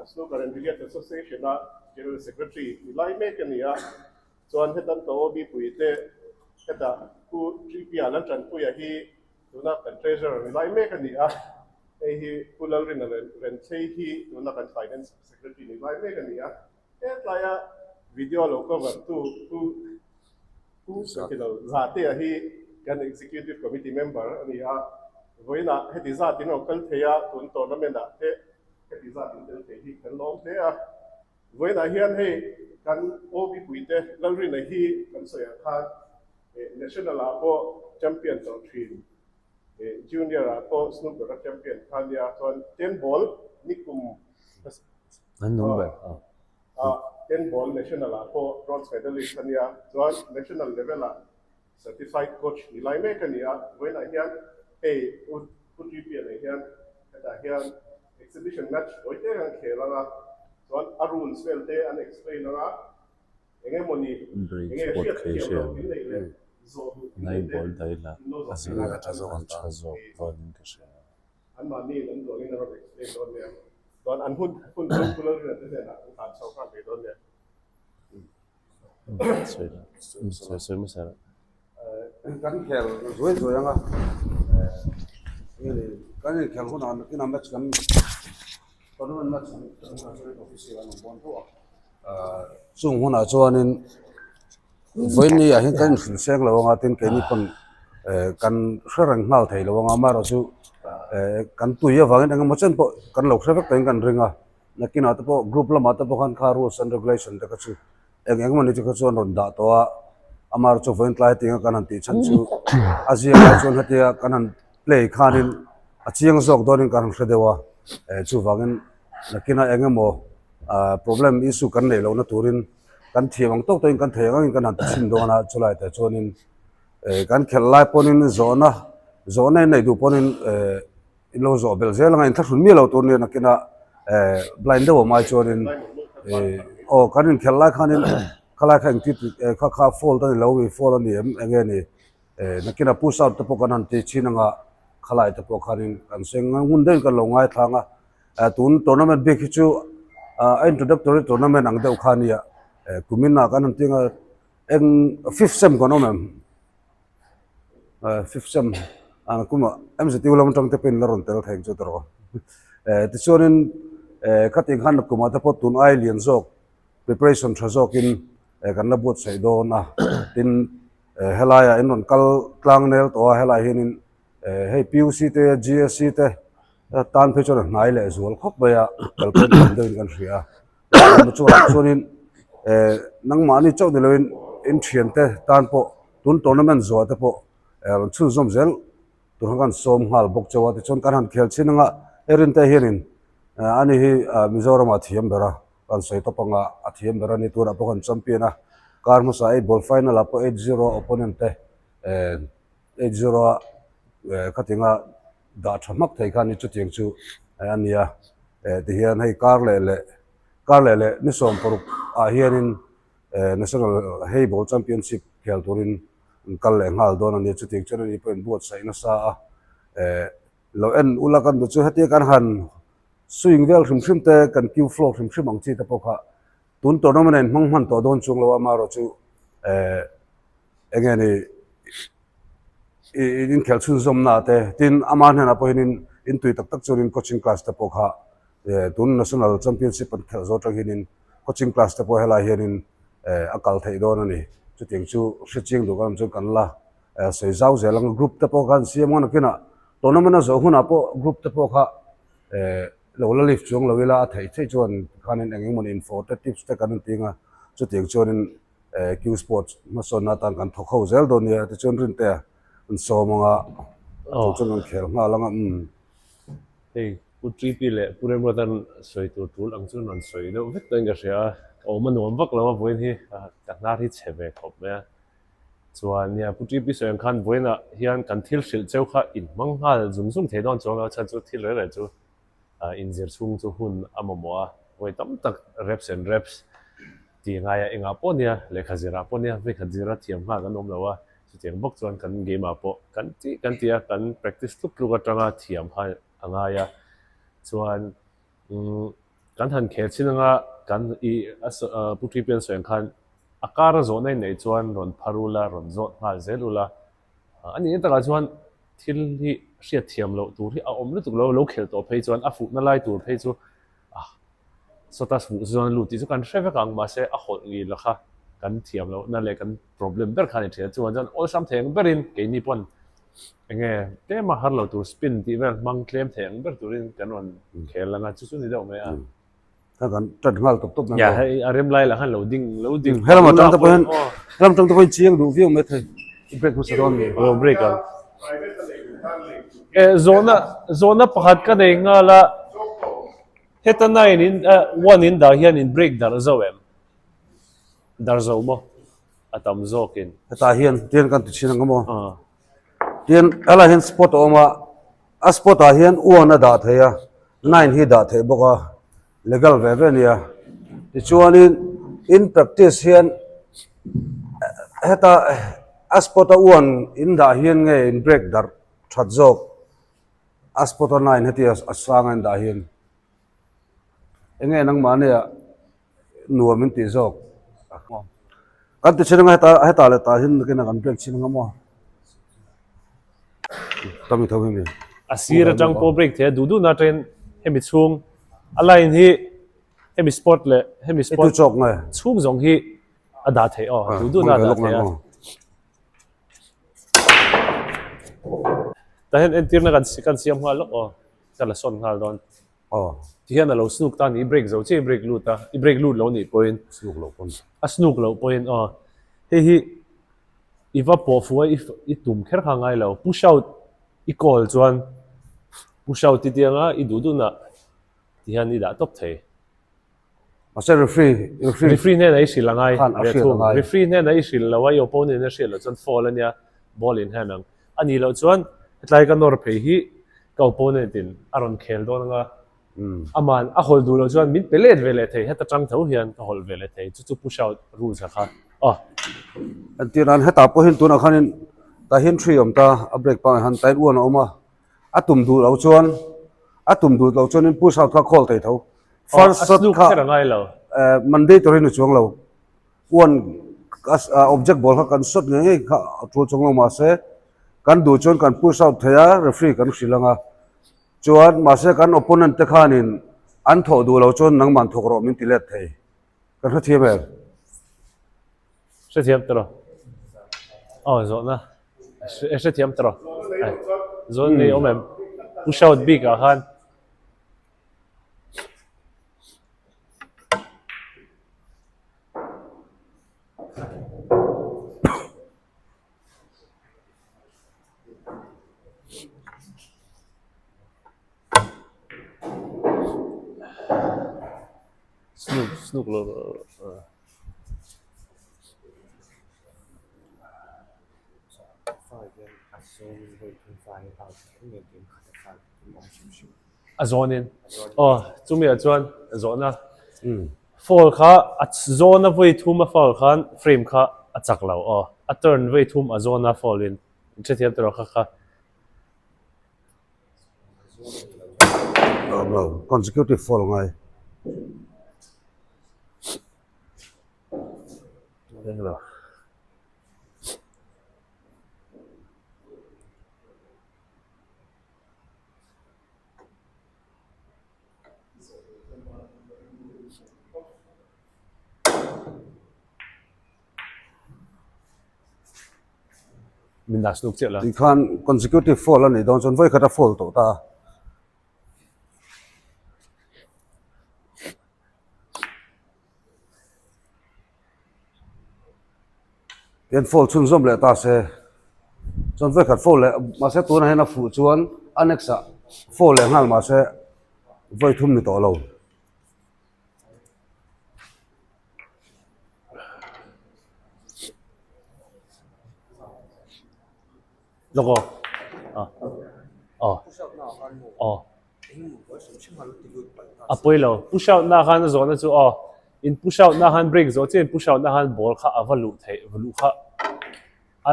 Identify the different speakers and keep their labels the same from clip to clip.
Speaker 1: Snooker and Billiards Association a General Secretary ni lai mek a ni a, chuan hetan ka OB puite hetah Pu Tripia Laltanpuia hi tuna kan Treasurer ni lai mek a ni a, hei hi Pu Lalrina Renchei hi tuna kan Finance Secretary ni lai mek a ni a. Hetlaia video lo cover tu Pu Pu Sakilo Zatea hi kan Executive Committee member a ni a, vawiinah heti zat in rawn kal thei a, tun tournament ah te heti zat in tel thei hi kan lawm hle a. Vawiinah hian hei kan OB puite Lalrina hi kan sawi ang khan National ah pawh champion tawh thin, Junior ah pawh snooker a champion kha a nia, chuan ten ball nikum
Speaker 2: An nung ber a.
Speaker 1: A ten ball national ah pawh bronze medalist a nia, chuan national level ah certified coach ni lai mek a ni a, vawiinah hian hei U Pu TP-a nei hian hetah hian exhibition match tawi te an khel ang a, chuan a rules vel te an explain ang a, eng emawni
Speaker 2: Break
Speaker 1: enge
Speaker 2: spot
Speaker 1: hriat
Speaker 2: thei
Speaker 1: thiam
Speaker 2: hria
Speaker 1: loh in neih leh zawh duh in
Speaker 2: nai
Speaker 1: neih te
Speaker 2: ball dai la
Speaker 1: in lo
Speaker 2: a
Speaker 1: zawh
Speaker 2: zir
Speaker 1: theih
Speaker 2: a tha zawk dawn in ka hria.
Speaker 1: Anmahni in an duh angin a rawn explain dawn nia. Chuan an hun hun chu Pu Lalrina te hnenah an tlan chho nghal thei dawn nia.
Speaker 2: Sawi la, sawi sawi hmasa la.
Speaker 3: Kan inkhel zuai zuai ang a, kan inkhel hunah nakinah match kan tournament match kan hunah chuan official an awm dawn tho a, chung hunah chuanin Vawiin ah hian kan inhrilh seng lo anga tin keini pawn eh kan hre reng nghal thei lo anga amaherawhchu eh kan tui avangin eng emaw chen pawh kan lo hre vek tawhin kan ring a nakinah te pawh group lamah te pawh khan kha rules and regulation te kha chu eng eng emawni te kha chu an rawn dah tawh a amaherawhchu vawiin tlai hetianga kan han tih chhan chu a ziak lai chuan hetia kan han play khanin a chiang zawk dawnin kan han hre deuh a eh chuvangin nakinah eng emaw ah problem issue kan neih lohna turin. Kan thiam ang tawk tawkin kan thei ang angin kan han ti chhin dawn a, chulai tah chuanin eh kan khelh lai pawnin zawhna zawhna in neih duh pawnin eh in lo zawh belh zel anga inthlahrun miah lo tur nia nakinah eh blind deuh awm ai chuanin eh aw kan inkhelh lai khanin khalai kha engti eh kha kha fault a ni lo mi fault a ni em eng nge ni eh nakinah push out te pawh kan han ti chhin anga khalai te pawh khanin kan seng ngun deuhin kan lo ngaithlang a. Eh tun tournament bik hi chu ah a introductory tournament ang deuh kha a nia eh kumin ah kan han ti anga eng fifth sem kan awm em eh fifth sem ah kumah M_Z_U lam atang te pawhin la rawn tel thei ang chu tawh eh tichuanin eh khatiang khan kumah te pawh tun ai lian zawk preparation tha zawkin eh kan la buatsaih dawn a tin eh helaiah in rawn kal tlang nel tawh a helaiah hianin eh hei P_U_C te G_S_C te Tan phei chuan a hnai leh zual khawp mai a, kalpawh tam deuhin kan hria a. Chuan chuanin eh nangmahni chauh ni loin in thiante tan pawh tun tournament zuah te pawh eh rawn chhunzawm zel tur khan kan sawm nghal bawk chauh a. Tichuan kan han khel chin anga he Rinte hianin ani hi Mizoramah a thiam ber a, kan sawi tawp anga a thiam ber a ni. Tunah pawh kan champion a, kar hmasa eight ball final ah pawh 8-0 opponent te eh 8-0 a khatinga Dah tha hmak thei kha ni chutiang chu a nia. Eh tihian hei kar leh leh kar leh leh ni 16 ah hianin eh National Hay Ball Championship khel turin an kal leh nghal dawn a nia. Chutiang chuan ani pawh inbuatsaih nasa a. Eh lo en ula kan duh chu hetia kan han swing vel hrim hrim te kan queue flow hrim hrim ang chi te pawh kha tun tournament a inhmang hman tawh dawn chung lo a amaherawh chu eh eng nge ni in inkhelh chhunzawmna te tin ama hnenah pawh hianin in tui tak tak chuanin coaching class te pawh kha eh tun national championship an khelh zawh atang hianin coaching class te pawh helai hianin eh a kal theih dawn a ni chutiang chu hre chiang duh kan awm chuan kan la eh sawi zau zel ang group te pawh kha an siam ang nakinah tournament a zawh hunah pawh group te pawh kha eh lo la lift chuang lo ila a theih theih chuan khanin eng engemaw info te tips te kan inti ang a chutiang chuanin eh Q Sports hmasawnna atan kan thawk ho zel dawn nia tichuan Rintea an sawm anga chu chuan kan khel nghal anga umm.
Speaker 2: Hei Pu TP leh Pu Remruatan sawi tur tul ang chuan rawn sawi deuh vek tawhin ka hria a, ka awm a nuam vak lo a vawiin hi ka hnar hi chhe ve khawp mai a. Chuan nia Pu TP sawi ang khan vawiinah hian kan thil hrilh cheu kha inhmang nghal zung zung thei dawn chuang lo a chhan chu thil reng reng chu Inzir chhung chu hun a mamawh a, vawi tam tak reps and reps tih ngaia engah pawh nia, lehkha zirah pawh nia, vekhat zira thiam nghal kan awm lo a, chutiang bawk chuan kan game ah pawh kan tih kan tih a, kan practice tluk tluk atanga thiam kha a ngai a, chuan umm. Kan han khel chin anga kan i a Pu Ṭi Pian sawi ang khan a kar a zawhna in neih chuan rawn phar ula, rawn zawt nghal zel ula. A nih takah chuan thil hi hriat thiam loh tur hi a awm lutuk lo, lo khelh tawh phei chuan a fuhna lai tur phei chu sawta fuh chuan a lut tih chu kan hre vek ang, mahse a hawlh ngil la kha kan thiam lohna leh kan problem ber kha a ni thin a, chuvang chuan awlsam thei ang berin keini pawn enge tlem a har lo tur spin tih vel hmang tlem thei ang ber turin kan rawn khel ang a, chu chu ni deuh mai a.
Speaker 3: Kha kan ṭan nghal tawp tawp mai
Speaker 2: Ya, hei a rem lai lah khan lo ding lo ding
Speaker 3: He lamah ṭang te pawh hian he lam ṭang te pawh hian chiang duh viau mai thei. I break hmasa dawn mi?
Speaker 2: Aw break ang. Eh zawhna zawhna pakhat ka nei nghal a, heta nine in one in dah hian in break darh zauh em? Darh zo maw? A tam zawkin.
Speaker 3: Hetah hian tian kan ti thin ang maw? Tian helaiah hian spot a awm a, a spot ah hian one a dah thei a, nine hi dah theih bawk a, legal ve ve a nia. Tichuanin in practice hian heta a spot a one in dah hian nge in break darh that zawk a spot a nine heti a sang a in dah hian enge nangmahnia nuam in tih zawk kan ti chin anga heta hetah leh tah hian nakin ah kan break chin anga maw tami tho hi mi
Speaker 2: a sir atang pawh break thei a duh duhna atangin hemi chhung a line hi hemi spot leh hemi spot
Speaker 3: chawk nge
Speaker 2: chhung zawng hi a dah theih aw duh duhna a dah theih a tah hian entirna kan kan siam nghal lawk aw ka la sawn nghal dawn.
Speaker 3: Aw.
Speaker 2: Ti hian a lo snook ta a ni, i break zo chiah i break lut a, i break lut lo nih pawhin.
Speaker 3: Snook loh pawn.
Speaker 2: A snook loh pawhin aw. Hei hi i va pawh fuh a, i tum kher kha ngai lo. Push out i call chuan push out i ti anga i duh duhna ti hian i dah tawp thei.
Speaker 3: Mahse referee, referee.
Speaker 2: Referee hnenah i hrilh a ngai.
Speaker 3: Khan a hriat a ngai.
Speaker 2: Referee hnenah i hrilh lo a, i opponent in a hriat loh chuan foul a nia, ball in hand ang. A nih loh chuan hetlai ka nawr phei hi ka opponent in a rawn khel dawn anga aman a hawlh duh loh chuan min pe let ve leh thei heta tang tho hian ka hawlh ve leh thei chu chu push out rules a kha aw.
Speaker 3: Entir nan hetah pawh hian tunah khanin tah hian tree awm ta a break pangah hian tah hian uan a awm a a tum duh loh chuan a tum duh loh chuanin push out kha call thei tho first shot kha mandatory ni chuang lo. Uan object ball kha kan shot ngei ngei kha a tul chuang lo mahse kan duh chuan kan push out thei a referee kan hrilh ang a chuan mahse kan opponent te khanin an thawh duh lo chuan nangman thawk rawh min ti let thei kan hrethiam em?
Speaker 2: Hrethiam ta rawh aw zawhna hrethiam ta rawh zawhna nei awm em push out bik ah khan. Snook snook lo A zawnin aw chumi ah chuan zawhna foul kha a zawna vawi thum a foul khan frame kha a chak lo aw a turn vawi thum a zawna foul in hrethiam tawh kha kha.
Speaker 3: Consecutive foul ngai.
Speaker 2: Englo. Min dah snook chiah la.
Speaker 3: Tikhan consecutive foul a nih dawn chuan vawi khat a foul tawh ta a. Tian foul chhunzawm leh ta se chuan vawi khat foul leh mahse tunah hian a fuh chuan a next ah foul leh nghal mahse vawi thum ni tawh lo.
Speaker 2: Lawk aw ah aw aw a pawi lo push out na khan a zawhna chu aw in push out na khan break zawh chiah in push out na khan ball kha a va luh theih va luh kha a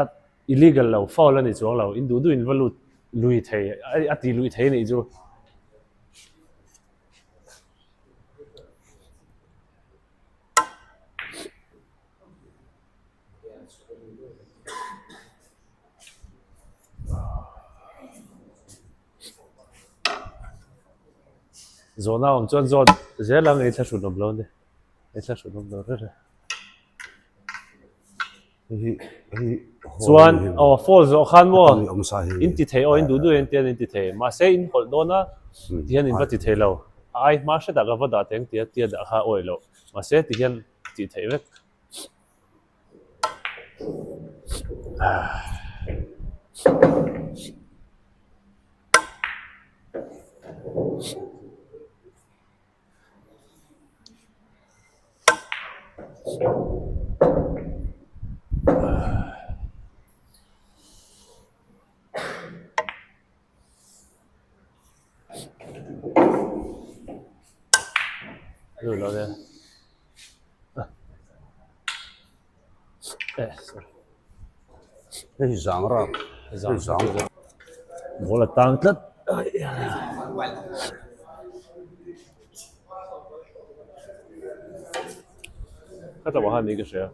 Speaker 2: illegal lo foul a ni chuang lo in duh duh in va lut lui thei a ti lui thei a nih chu. Zawhna awm chuan zawt zel ang ei thlahrun awm lo a ni. Ei thlahrun awm lo reng reng. Chuan aw fall zawh khan maw in ti thei aw in duh duh in tian in ti thei mahse in hawlh dawn a ti hian in va ti thei lo a ai hma hretah ka va dah teng tia tia dah kha awih loh mahse ti hian tih theih vek.
Speaker 3: Hei hi zang rak hei zang
Speaker 2: ball a tang tlat ka tawh han ni ka hria.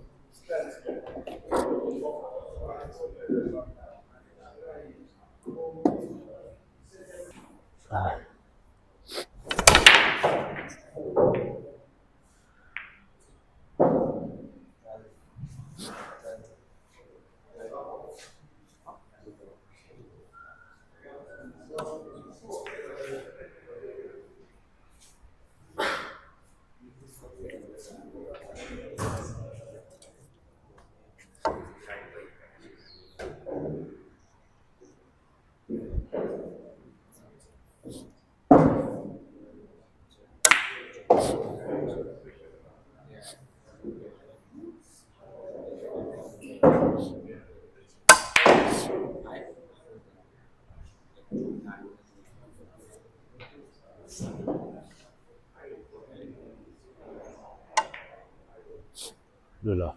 Speaker 2: Lula.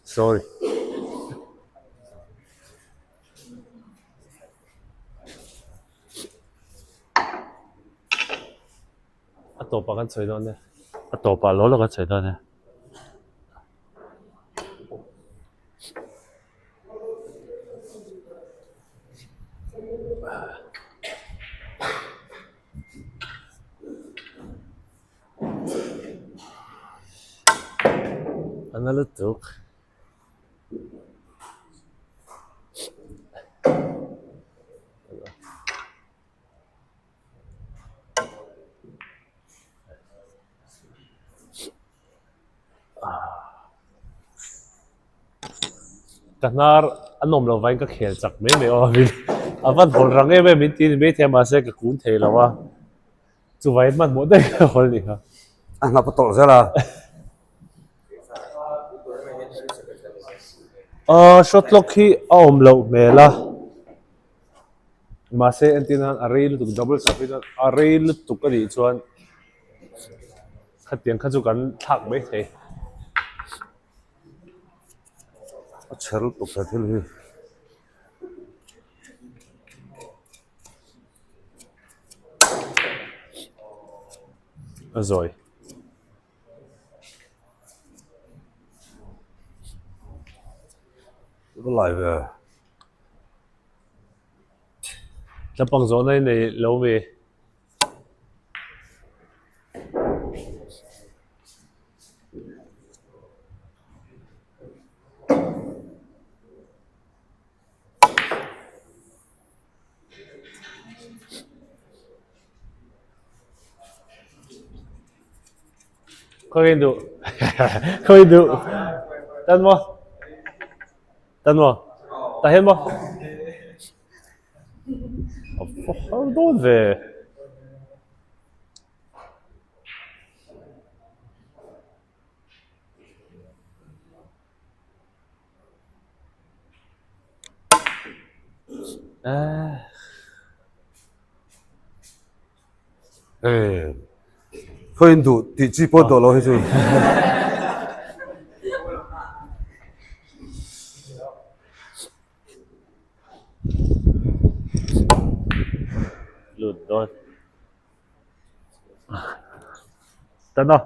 Speaker 2: Sorry. A tawpah kan sawi dawn e. A tawpah lo lo kan sawi dawn e. A na lutuk. Ka hnar a nawm lo vain ka khel chak mai mai aw min a van hawl rang em em min ti ni maithei a mahse ka kun thei lo a chuvangin hmanhmawh daih ka hawl ni kha.
Speaker 3: A hnap a tawlh zel a.
Speaker 2: Aw shot clock hi a awm loh hmel a. Mahse entir nan a rei lutuk double sub hi chuan a rei lutuk a nih chuan khatiang kha chu kan thlak mai thei.
Speaker 3: A chher lutuk he thil hi.
Speaker 2: A zawi.
Speaker 3: Ka lai ve.
Speaker 2: Tlapang zawhna i nei lo mi? Khawi duh khawi duh tan maw? Tan maw? Tah hian maw? A va har dawn ve.
Speaker 3: Ee khawiin duh tih chi pawh duh lo hi chu.
Speaker 2: Lut dawn. Tan aw.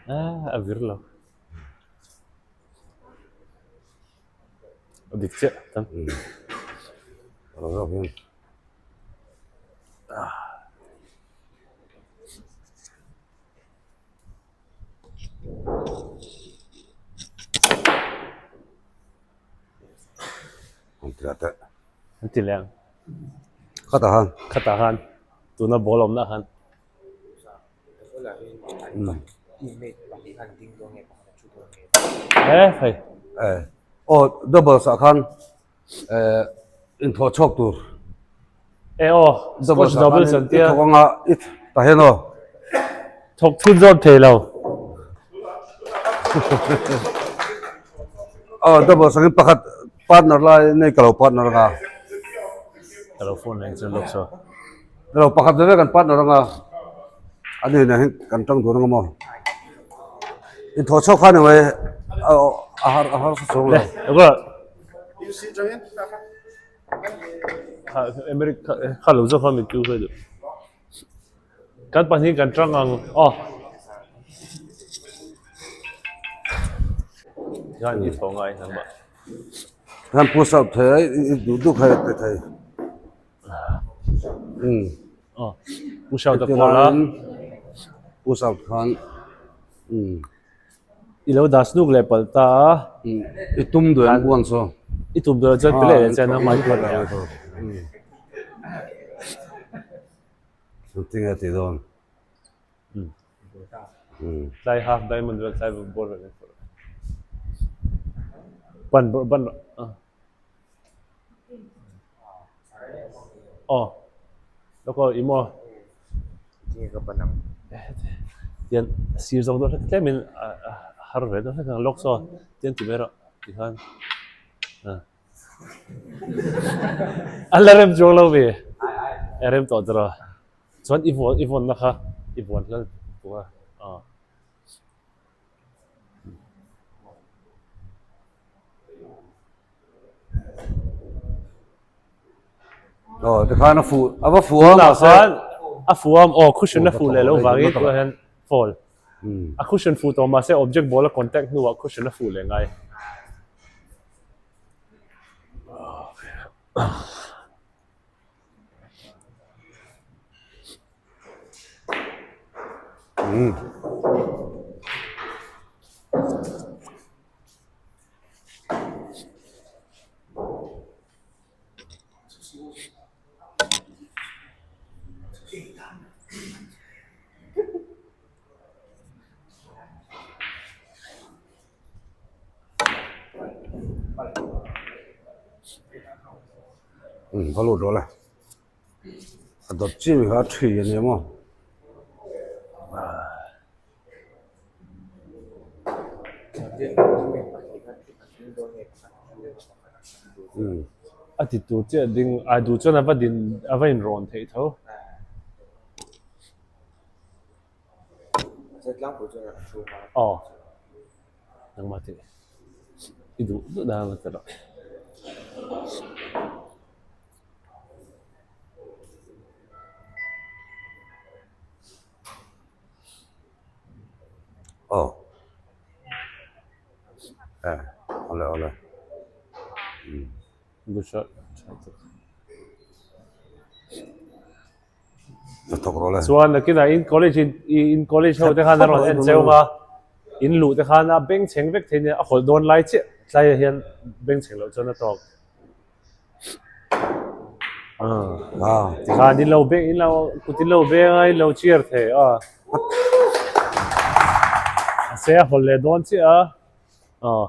Speaker 2: A vir lo. A dik chiah tan.
Speaker 3: A lo zawk hian. An ti leh teh.
Speaker 2: An ti leh ang.
Speaker 3: Khatah khan.
Speaker 2: Khatah khan. Tuna ball awmna khan. E hei.
Speaker 3: E aw doubles ah khan e inthawh chhuak tur.
Speaker 2: E aw doubles doubles an tia.
Speaker 3: I thawk anga i tah hian aw.
Speaker 2: Thawk chhun zawm thei lo.
Speaker 3: Aw doubles angin pakhat partner lai nei ka lo partner anga.
Speaker 2: Ka lo phone leh ang chuan lawk saw.
Speaker 3: Lo pakhat ve ve kan partner anga a ni nen hian kan tang dun anga maw in thaw chhuak khan engmah a har a har sa chhung lo.
Speaker 2: America kha lo zawk kha mi tu kha duh. Kan pahnih kan tang ang aw. Hian i thaw ngai nangmah.
Speaker 3: Hian push up thei a i duh duh kha i ti thei.
Speaker 2: Aw push out a call a.
Speaker 3: Push out khan umm.
Speaker 2: I lo dah snuk leh palh ta a.
Speaker 3: I tum duh em buan chu.
Speaker 2: I tum duh chuan pe leh leh chuan nangmah i palh leh ang.
Speaker 3: Engtin nge tih dawn?
Speaker 2: Tlai half diamond vel tlai ball vel an phawrh. Ban ban aw lawk aw i maw tian sir zawk deuh hlek tlemin a har ve deuh hlek ang lawk saw tian ti mai rawh tikhan a la rem chuang lo mi a rem tawh tawh Chuan i vuan i vawnna kha i vuan hlal tuk a aw.
Speaker 3: Aw tikhan a fuh a va fuh a
Speaker 2: tunah khan a fuh a aw cushion a fuh leh lo vangin tunah hian fall a cushion fuh tawh mahse object ball a contact hnuah cushion a fuh leh ngai.
Speaker 3: Umm va lut rawh le a dawt chi kha a thi a ni maw. Umm
Speaker 2: a ti tur chiah ding a duh chuan a va din a va inrawn theih tho. Aw nangmah tih i duh duh dan a ti rawh.
Speaker 3: Aw e awle awle umm.
Speaker 2: Good shot tha tak. Chuan nakinah in college in in college ho te khan a rawn en cheu a, in luh te khan a bengchheng vek thei nia, a hawlh dawn lai chiah tlaiah hian bengchheng loh chuan a tawk. Tikhan in lo beng in lo kut in lo beng a in lo cheer thei a. Mahse a hawlh leh dawn chiah a, aw.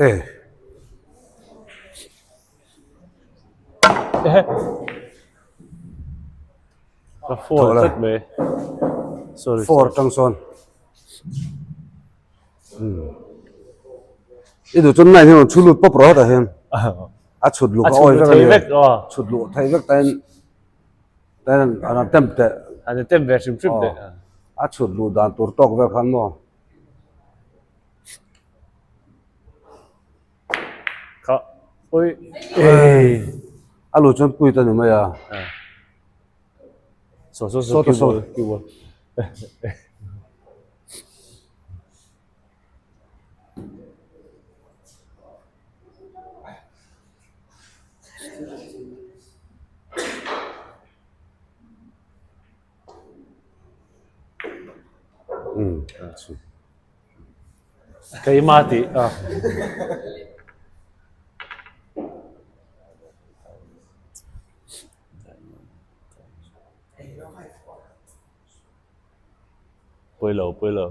Speaker 3: E.
Speaker 2: Ka four tlat mai. Sorry.
Speaker 3: Four tang sawn. Hmm. I duh chuan nai hian chhu lut pawp rawh hetah hian. A chhut luh ka awi vek a ni. Chhut luh thei vek ta in. Ten an attempt teh.
Speaker 2: An attempt ve hrim hrim teh.
Speaker 3: A chhut luh dan tur tawk vel khan maw.
Speaker 2: Kha oi.
Speaker 3: Ei. A luh chuan quit a ni mai a.
Speaker 2: Saw saw saw cue ball cue ball. Keimah tih a. Pawi lo pawi lo.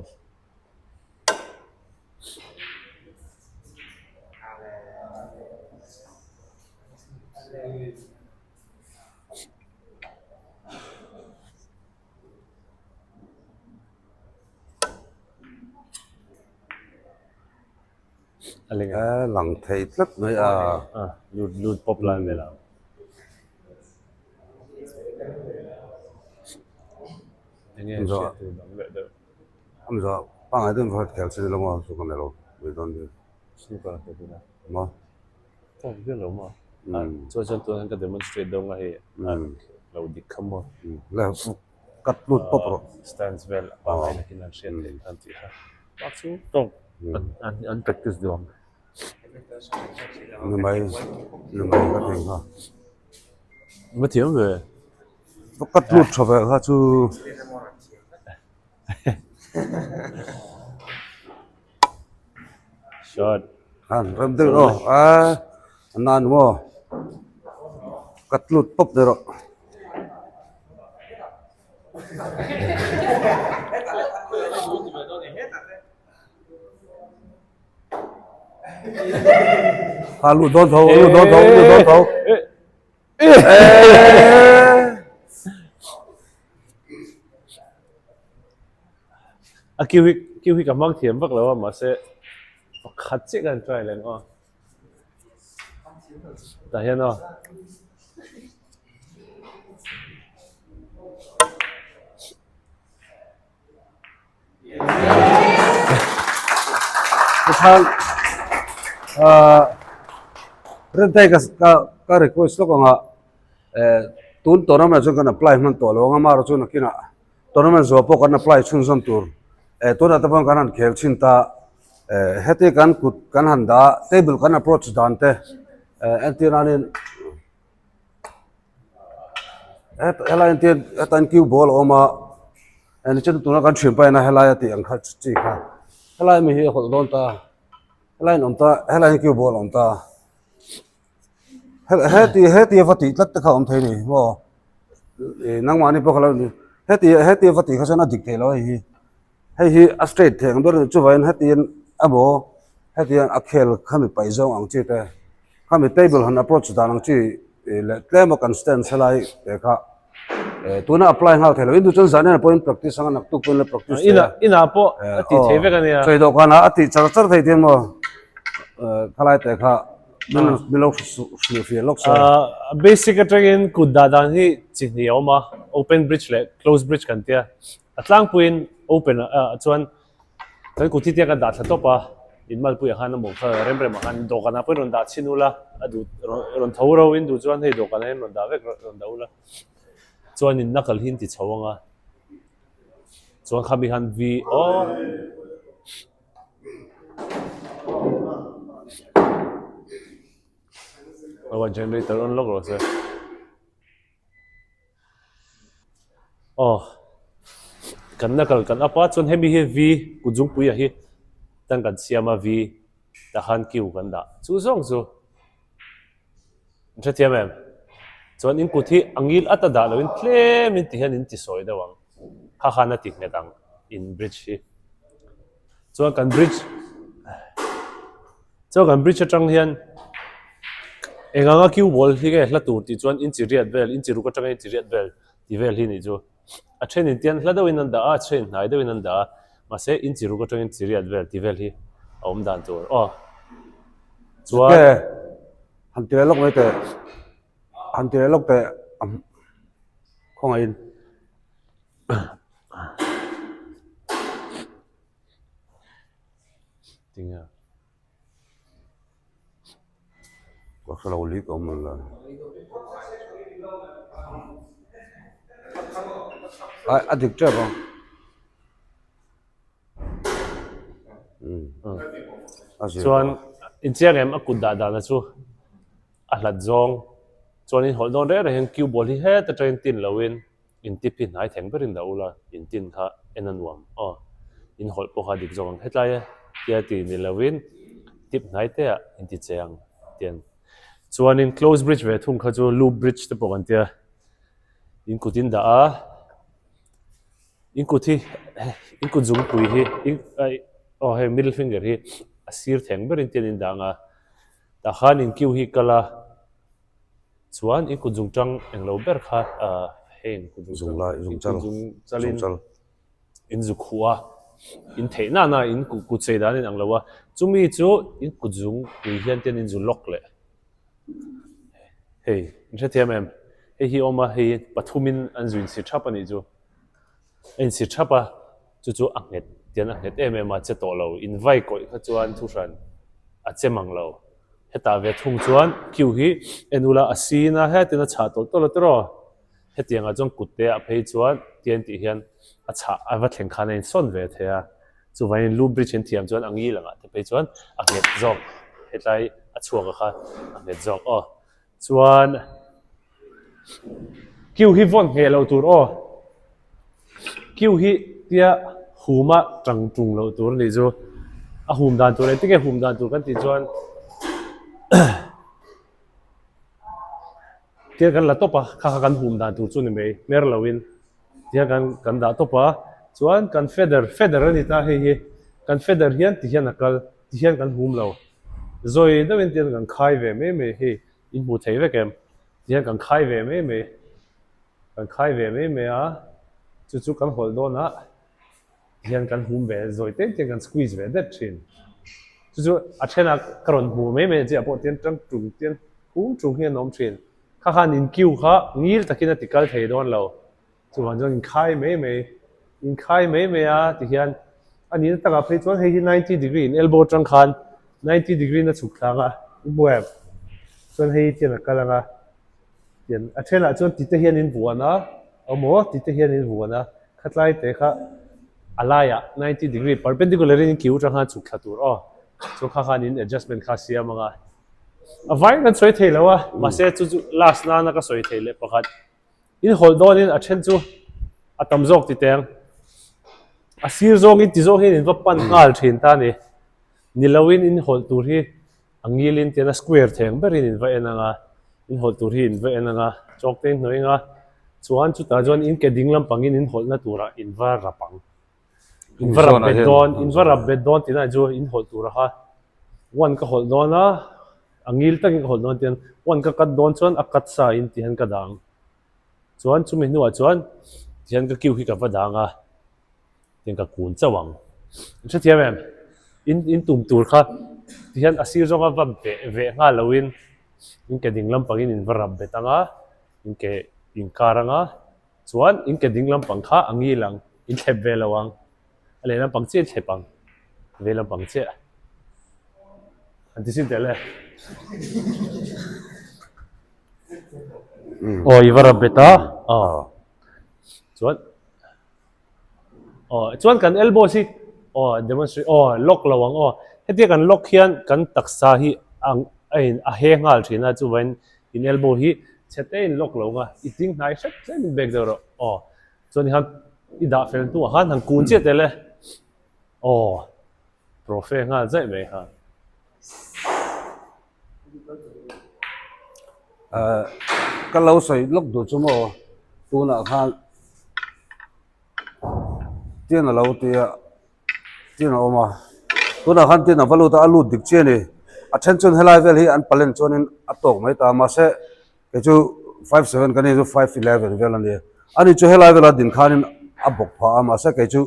Speaker 3: A lang thei tlat mai a.
Speaker 2: Lut lut pawp lai vel ang. Enge hriat tur dang leh deuh.
Speaker 3: Amzah pangai deuhin ka hriat khel che ni lo maw chu ka nei lo mai dawn nia.
Speaker 2: Snooker a khelh a.
Speaker 3: Maw?
Speaker 2: Tawk viau lo maw? Chuan chuan tunah hian ka demonstrate dawn a hei lo dik kha maw?
Speaker 3: Le cut lut pawp rawh.
Speaker 2: Stance vel pangai nakin an hriat theih khan tih kha. Bak chu tawk an practice duh ang.
Speaker 3: Ni mai ni mai ka tih kha.
Speaker 2: Va thiam ve.
Speaker 3: Va cut lut tha ve kha chu.
Speaker 2: Shot.
Speaker 3: Han rem deuh aw a a nan maw cut lut pawp ni rawh. A lut dawn tho lut dawn tho lut dawn tho.
Speaker 2: A kiu hi kiu hi ka hmang thiam vak lo a mahse pakhat chiah ka han try leh ang aw tah hian aw.
Speaker 3: Tikhan ahh Rentei ka ka request lawk ang a eh tun tournament chuan kan apply hman tawh lo ang a amaherawhchu nakinah tournament zawh pawh kan apply chhunzawm tur eh tunah te pawh kan han khel chhin ta eh heti kan kut kan han dah a table kan approach dan te eh entir nanin helai entir hetan cue ball a awm a Nichin tuna kan thian paina helai a tih ang kha chi kha helai mi hi a hawlh dawn ta helai in awm ta helai hi cue ball a awm ta heti heti va tih tlat te kha a awm thei a ni maw ih nangmahni pawh kha lo ni heti heti va tih kha chuan a dik thei lo a hei hi hei hi a straight thei ang ber a ni chuvangin hetiang emaw hetiang a khel khami paih zawng ang chi te. Khami table han approach dan ang chi leh tlem a kan stand helai te kha tuna apply nghal thei lo in duh chuan zan en pawhin practice anga naktuk pawhin la practice thei a
Speaker 2: inah pawh a tih thei vek a nia
Speaker 3: chei dawhkan ah a tih char char thei tia maw khalai te kha min lo hrilhfiah lawk se
Speaker 2: basic atangin kut dah dan hi chi hnih a awm a open bridge leh close bridge kan tia a tlangpuiin open ah chuan Kan kut hi tiang kan dah thla tawp a, in malpuiah khan a mawng kha rem remah khan dawhkanah pawhin rawn dah chhin ula, a duh rawn tho ro in duh chuan hei dawhkanah hian rawn dah vek rawn dah ula, chuan in knuckle hi in ti chho ang a, chuan khami khan V aw. Aw generator on lawk rawh se. Aw kan knuckle kan up a chuan hemi hi V kut zungpuia hi tan kan siam a V tah khan Q kan dah chu zawng chu an hrethiam em chuan in kut hi a ngil at a dah loin tlem in ti hian in ti sawi deuh ang kha khan a ti nghet ang in bridge hi chuan kan bridge. Chuan kan bridge atang hian eng anga cue ball hi nge hla tur tih chuan inchi riat vel inchi ruk atanga inchi riat vel tih vel hi nih chu a then in tian hla deuhin an dah a a then hnai deuhin an dah a mahse inchi ruk atanga inchi riat vel tih vel hi a awm dan tur aw chuan
Speaker 3: Han ti leh lawk mai teh han ti leh lawk teh khawngaihin.
Speaker 2: Tinge.
Speaker 3: Ka hre lo lik awm ang la. Ai a dik tep ang.
Speaker 2: Chuan inchiang em a kut dah dana chu a hlat zawng chuan in hawlh dawn reng reng hian cue ball hi het atangin tin loin in tip hi hnai theng berin dah ula in tin kha en a nuam aw in hawlh pawh kha dik zawk ang hetlai e tia ti ni loin tip hnai te ah in ti che ang tian chuanin close bridge ve thung kha chu loop bridge te pawh kan tia in kut in dah a. In kut hi in kut zungpui hi in aw hei middle finger hi a sir theng berin tian in dang a tah khan in kiu hi kal a chuan in kut zung tang englo ber kha ah heng kut zung tang in kut zung chalin in zu khuh a in theih na na in kut chei dan in ang lo a chumi chu in kut zungpui hian tian in zu lock leh. Hei in hrethiam em? Hei hi awm a, hei pathumin an zu insi thap a nih chu. A insi thap a, chu chu a nghet tian a nghet em em a, che tawh lo. In vai kawih kha chuan thuhran a che mang lo. Hetah ve thung chuan queue hi en ula a sin a, hetin a chhah tawlh tawlh a tiraw? Hetiangah chuan kut te ah phei chuan tian tih hian a chhah a va thleng khan a insawn ve thei a, chuvangin lu bridge in thiam chuan a ngil angah te phei chuan a nghet zawk hetlai a chhuak a kha a nghet zawk aw. Chuan queue hi vawn ngheh loh tur aw, queue hi tia huma tang tung loh tur a nih chu, a hum dan tur engtin nge hum dan tur kan tih chuan. Tiang kan la tawp a, kha kha kan hum dan tur chu ni mai, hmer loin tiang kan kan dah tawp a, chuan kan feather, feather a ni ta hei hi, kan feather hian ti hian a kal, ti hian kan hum lo, zawi deuhin tiang kan khai ve mai mai hei, in hmuh thei vek em, ti hian kan khai ve mai mai, kan khai ve mai mai a, chu chu kan hawlh dawn a. Hian kan hum ve zawi te te kan squeeze ve det thin. Chu chu a thenah ka rawn hmu mai mai chiah pawh tian tang tung tian hum tung hi an awm thin. Kha khan in queue kha ngil takin a ti kal thei dawn lo. Chuvang chuan in khai mai mai, in khai mai mai a ti hian a nihna takah phei chuan hei hi 90 degree in elbow atang khan 90 degree in a chhuk thlang a, i hmu em? Chuan hei hi tian a kal ang a. Tian a thenah chuan ti te hian in vuan a, awmaw ti te hian in vuan a, khatlai te kha a laiah 90 degree perpendicular in kiu atang khan chhuk thla tur aw, chuan kha khan in adjustment kha siam ang a. A vaiin kan sawi thei lo a, mahse chu chu last nana ka sawi thei leh pakhat in hawlh dawnin a then chu a tam zawk ti teng a sir zawngin ti zawk hian in va pan nghal thin ta a ni, ni loin in hawlh tur hi A ngilin tian a square theng berin in va en ang a, in hawlh tur hi in va en ang a, chalk te in hnawih ang a, chuan chutah chuan in ke ding lampangin in hawlhna turah in va rap ang. In va rap bet dawn, in va rap bet dawn tihna chu in hawlh tur kha one ka hawlh dawn a, a ngil takin ka hawlh dawn tian one ka cut dawn chuan a cut sa in tihian ka dang. Chuan chumi hnuah chuan tihian ka queue hi ka va dang a. Tiang ka kun chauh ang. In hrethiam em? In in tum tur kha tihian a sir zawnga va veh veh nghal loin in ke ding lampangin in va rap bet ang a, in ke in kar ang a, chuan in ke ding lampang kha a ngil ang, in thlep ve lo ang. A leh lampang chiah in thlep ang, vei lampang chiah. An ti sin tel e. Aw i va rap bet a, aw. Chuan. Aw chuan kan elbows hi aw demonstrate aw lock lo ang aw hetia kan lock hian kan taksa hi ang a in a he nghal thin a chuvangin in elbow hi chhe te in lock lo ang a i ting hnai hret tlem in back deuh rawh aw chuan i han i dah fel hnuah khan han kun chiah tel e aw profe nghal zaih mai kha.
Speaker 3: Ahh ka lo sawi lawk duh chu maw tunah khan tin a lo ti a tin a awm a tunah khan tin a va lut a a lut dik chiah a ni a then chuan helai vel hi an palen chuanin a tawk mai ta a mahse kei chu 57 ka ni chu 5'11 vel a ni ani chu helai vela din khanin a bawk phah a mahse kei chu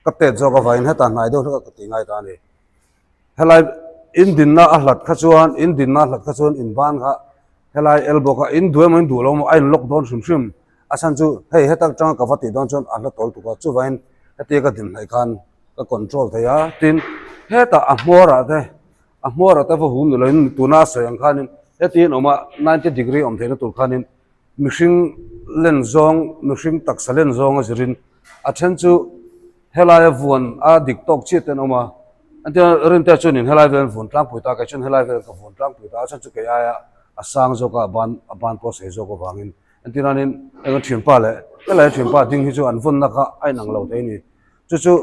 Speaker 3: ka tet zawk avangin hetah hnai deuh hlek a ka ti ngai ta a ni. Helai in dinna a hlat kha chuan in dinna a hlat kha chuan in ban kha helai elbow kha in duh emaw in duh lo emaw a in lock dawn hrim hrim a chhan chu hei heta atanga ka va tih dawn chuan a hla tawl tuk a chuvangin hetia ka din hnaih khan ka control thei a tin hetah a hmawrah te a hmawrah te va hum ni loin tuna a sawi ang khanin. Heti in awm a, 90 degree awm theihna tur khanin mihring len zawng, mihring taksa len zawng a zirin a then chu helaia vuan a dik tawk chiah te an awm a. Engtin Rintea chuanin helai vel an vuan tlangpui ta, kei chuan helai vel ka vuan tlangpui ta, a chhan chu kei aia a sang zawk a, a ban a ban pawh a sei zawk avangin. Engtin anin eng a thianpa leh helai a thianpa ding hi chu an vawnna kha a inang lo thei a ni. Chu chu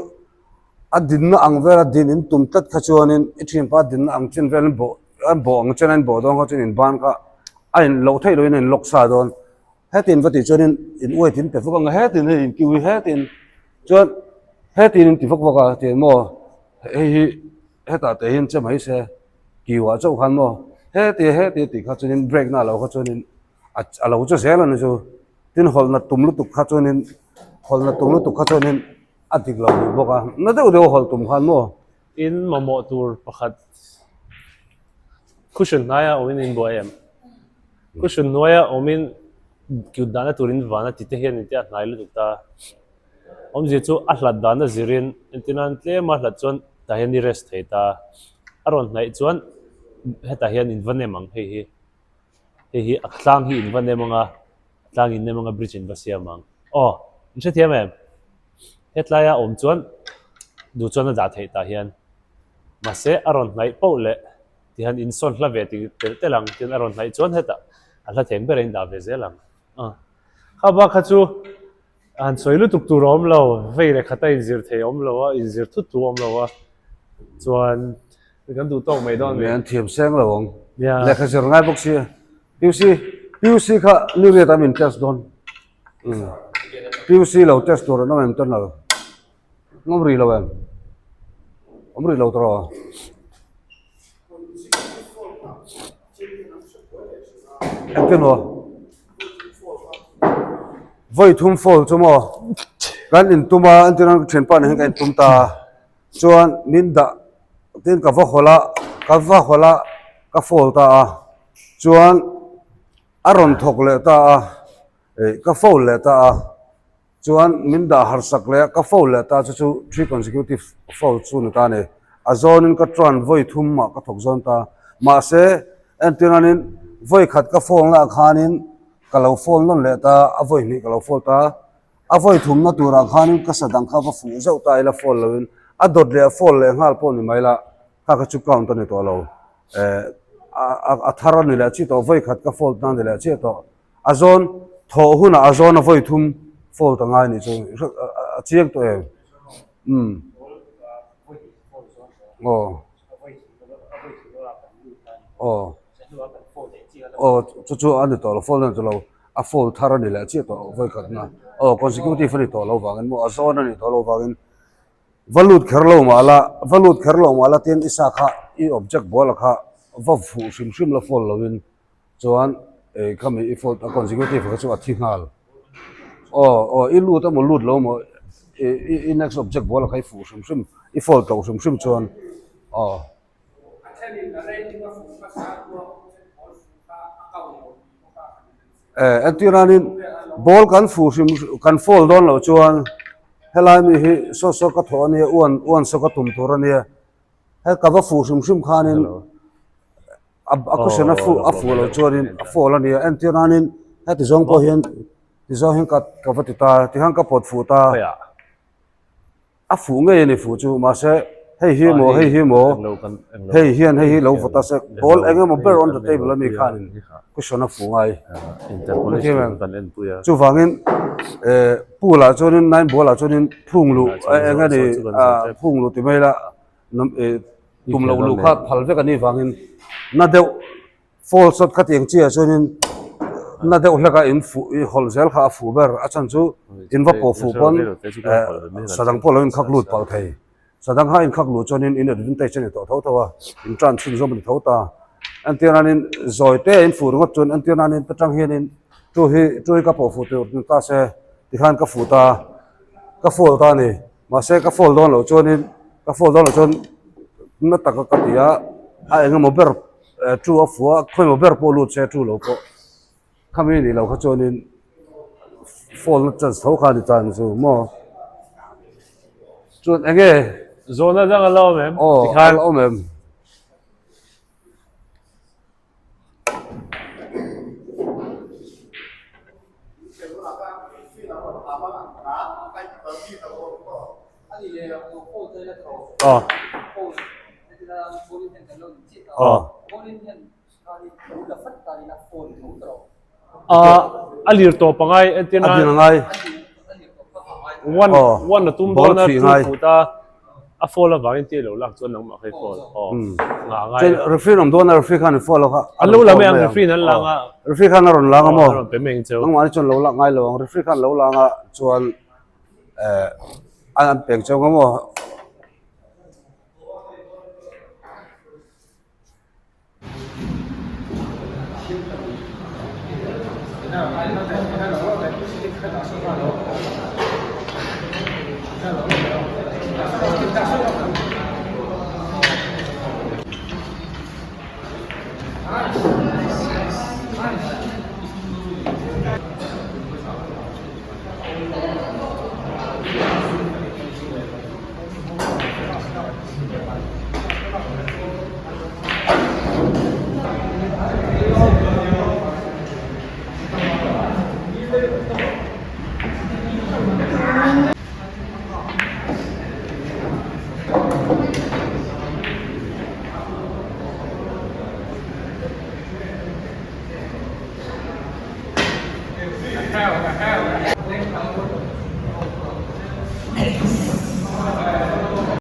Speaker 3: a dinna ang vela din in tum tlat kha chuanin i thianpa dinna ang chin velin bawh an bawh ang chen a in bawh dawn kha chuan in ban kha a in loh theih lohin a in lock sa dawn. Hetin va tih chuanin in uai tin pe vak ang a hetin hei in kiu hi hetin chuan hetin in ti vak vak a tiang maw hei hi hetah te hian che mai se kiu ah chauh khan maw heti heti tih kha chuanin break na lo kha chuanin a a lo che zel a ni chu tin hawlhna tum lutuk kha chuanin hawlhna tum lutuk kha chuanin a dik lo duh bawk a na deuh deuh a hawlh tum khan maw.
Speaker 2: In mamawh tur pakhat cushion hnaia awmin in buai em? Cushion hnuaia awmin cute dahna turin vana ti te hian in tia hnai lutuk ta. Awmzia chu a hlat dahna zirin entir nan tlem a hlat chuan tah hian i rest thei ta. A rawn hnaih chuan hetah hian in va nem ang hei hi. Hei hi a tlang hi in va nem ang a, a tlang in nem ang a bridge in va siam ang. Aw, in hrethiam em? Hetlaia awm chuan duh chuan a dah theih tah hian. Mahse a rawn hnaih poh leh tihian in sawn hla ve tih telh telh ang tin a rawn hnaih chuan hetah a hla theng ber a in dah ve zel ang. Aw, kha bak kha chu Han sawi lutuk tur a awm lo, vei leh khata inzir thei a awm lo a, inzir thut tur a awm lo a, chuan kan duh tawk mai dawn
Speaker 3: mi. An thiam seng lo ang, lehkha zir ngai bawk si. PUC, PUC kha ni riat ah min test dawn. PUC lo test tur an awm em tunnel? An awm rih lo em? Awm rih lo tawh. Engtin maw? Vawi thum foul chu maw? Kan intum a, entir nan ka thianpa nen hian kan intum ta a, chuan min dah tin ka va hawlh a, ka va hawlh a, ka foul ta a, chuan a rawn thawk leh ta a, ih ka foul leh ta a. Chuan min dah harsak leh a, ka foul leh ta chu chu three consecutive foul chu ni ta a ni. A zawnin ka chuan vawi thum mah ka thawk zawn ta. Mahse, entirnanin vawi khat ka foul naah khanin ka lo foul nawn leh ta, a vawi hnih ka lo foul ta. A vawi thumna turah khanin ka sa dang kha va fuh zauh ta ila foul loin a dawt leh a foul leh nghal pawh ni mai la, kha kha chu count a ni tawh lo. Eh, a thar a ni leh chiah tawh, vawi khat ka foul na a ni leh chiah tawh. A zawn thawh hunah a zawn a vawi thum fault a ngai nih chu a chiang tawh em? Umm. Aw. Aw. Aw chu chu a ni tawh lo fault a ni tawh lo a fault thar a ni leh chiah tawh vawi khatna aw consecutive a ni tawh lo vangin maw a zawn a ni tawh lo vangin va lut kher lo mah la va lut kher lo mah la tin i sa kha i object ball a kha va fuh hrim hrim la fault lovin. Chuan eh khami i fault a consecutive kha chu a thi nghal. Aw aw i lut emaw lut lo emaw i i next object ball a kha i fuh hrim hrim i fault loh hrim hrim chuan aw. Eh entir nanin ball kan fuh hrim kan fault dawn loh chuan helai mi hi saw saw ka thawh ania uan uan saw ka tum tur ania he ka va fuh hrim hrim khanin. a cushion a fuh a fuh loh chuanin a fall a nia entir nanin heti zawng pawh hian ti zawng hian ka ka va ti ta tikhan ka pawt fuh ta a fuh ngei a ni fuh chu mahse hei hi maw hei hi maw hei hian hei hi lo va ta se ball eng emaw ber on the table ami khanin cushion a fuh ngai chuvangin eh pool ah chuanin nine ball ah chuanin phung luh eng a ni ah phung luh ti mai ila tum loh luh kha phal vek a nih vangin na deuh fall shot kha tiang chiah chuanin na deuh hlek a in fuh i hawlh zel kha a fuh ber a chhan chu in va pawh fuh pawn eh sadang pawh lo in khak lut palh thei sadang kha in khak luh chuanin in advantage a ni tawh tho tho a in tan chhunzawm a ni tho ta entir nanin zawi te a in fuh ringawt chuan entir nanin ta tang hianin tu hi tu hi ka pawh fuh tur ni ta se tikhan ka fuh ta ka fall ta a ni. Mahse ka fall dawn loh chuanin ka fall dawn loh chuan na taka ka ti a, a eng emaw ber tu a fuh a, khawi emaw ber pawh lut se tu lo pawh khami nih loh kha chuanin fall na chance tho kha a ni ta ang chu maw. Chuan eng nge?
Speaker 2: Zawhna dang a la awm em?
Speaker 3: Aw a la awm em?
Speaker 2: Aw. Aw. A lir tawp a ngai entir
Speaker 3: nan. A din a ngai.
Speaker 2: One one a tum dawn a two foot a a fall avangin tia lo lak chuan nangmah kha i fall. Aw ngah a ngai.
Speaker 3: Chuan referee an awm dawn a referee khan in fall lo kha.
Speaker 2: An lo la mai ang referee in an lang a.
Speaker 3: Referee khan a rawn lang a maw?
Speaker 2: A rawn pe mai ang cheu.
Speaker 3: Nangmah ni chuan lo lak ngai lo ang referee khan lo lang a chuan eh an pek cheu ang a maw?